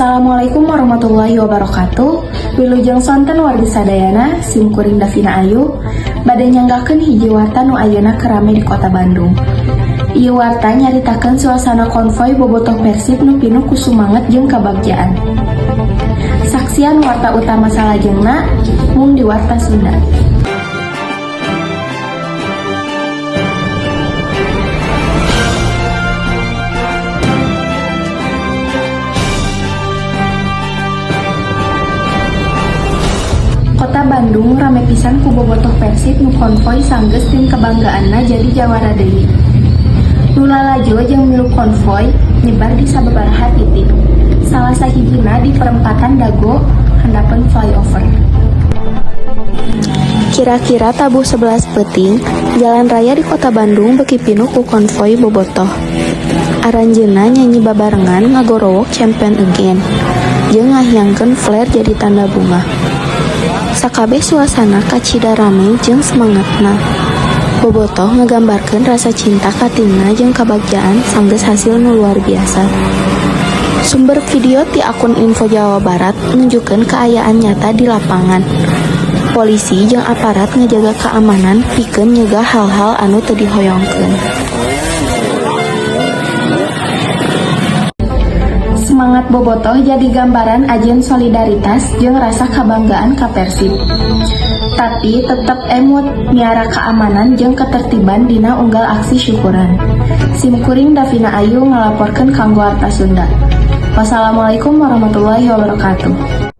Assalamualaikum warahmatullahi wabarakatuh. Wilujeng sonten wargi sadayana, sim kuring Davina Ayu bade nyanggakeun hiji warta nu ayeuna keur rame di Kota Bandung. Ieu warta nyaritakeun suasana konvoy bobotoh Persib nu pinuh ku sumanget jeung kabagjaan. Saksian warta utama salajengna mung di Warta Sunda. Kota Bandung rame pisan ku bobotoh Persib nu konvoy sanggeus tim kebanggaanna jadi jawara deui. Nu lalajo jeung milu konvoy nyebar di sababaraha titik. Salah sahijina di perempatan Dago handapeun flyover. Kira-kira tabuh 11 peuting, jalan raya di Kota Bandung beuki pinuh ku konvoy bobotoh. Aranjeunna nyanyi babarengan ngagorowok "Champion Again" jeung ngahiangkeun flare jadi tanda bungah. Sakabeh suasana kacida rame jeung semangatna. Bobotoh ngagambarkeun rasa cinta ka timna jeung kabagjaan sanggeus hasil nu luar biasa. Sumber video ti akun Info Jawa Barat nunjukkeun kaayaan nyata di lapangan. Polisi jeung aparat ngajaga keamanan pikeun nyegah hal-hal anu teu dihoyongkeun. Semangat bobotoh jadi gambaran ajen solidaritas jeung rasa kabanggaan ka Persib. Tapi tetep emut miara keamanan jeung ketertiban dina unggal aksi syukuran. Sim kuring Davina Ayu ngalaporkeun kanggo Warta Sunda. Wassalamualaikum warahmatullahi wabarakatuh.